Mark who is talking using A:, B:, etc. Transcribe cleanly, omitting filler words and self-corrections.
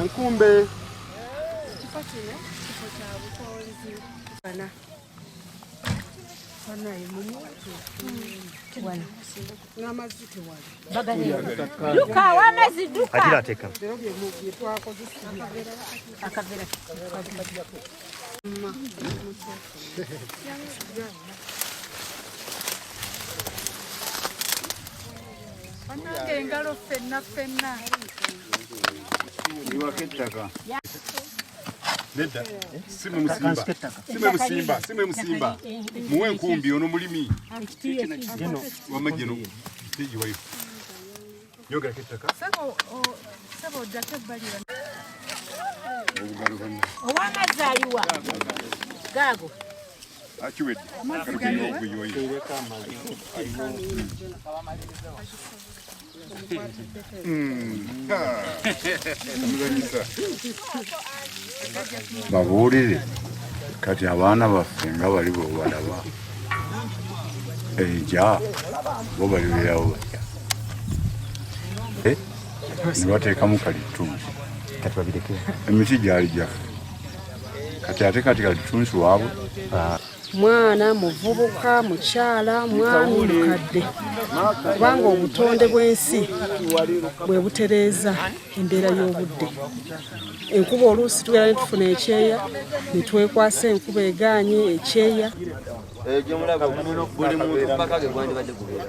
A: Enkumbe.
B: Ekifo kino kifo kya butonzi. Bana. Banaye mumutu.
C: Wano.
B: N'amazzi tewali.
C: Duka w'amazzi duka.
D: Agira ateka.
B: Leero bye twakoze si
C: Akavera.
E: Bannange engalo ffenna ffenna.
A: Iwako ettaka. Nedda, si mwe musimba. Si mwe musimba, si mwe musimba. Muwe enkumbi ono mulimi. Wamma gino. Tegiwayo. Yongerako ettaka.
E: Ssebo ssebo oddako ebbali wano.
A: Obugalo banna.
C: Ow'amazzi aliwa? Gaago.
A: Akiwedde. Okuyiwayo. Muzanyisa.
F: Babuulire kati abaana baffe nga bali bwebalaba enkya bo balibeerawo batya? Ne bateekamu kalitunsi,
D: Kati babireke.
F: Emiti gyali gyaffe, kati ate kati kalitunsi waabwe.
B: Mwana muvubuka, mukyala, mwami, mukadde, kubanga obutonde bw'ensi bwe butereeza embeera y'obudde. Enkuba oluusi tugenda ne tufuna ekyeya ne twekwasa enkuba egaanye ekyeya.
G: Buli muntu mpaka ge gwandibadde gubeera.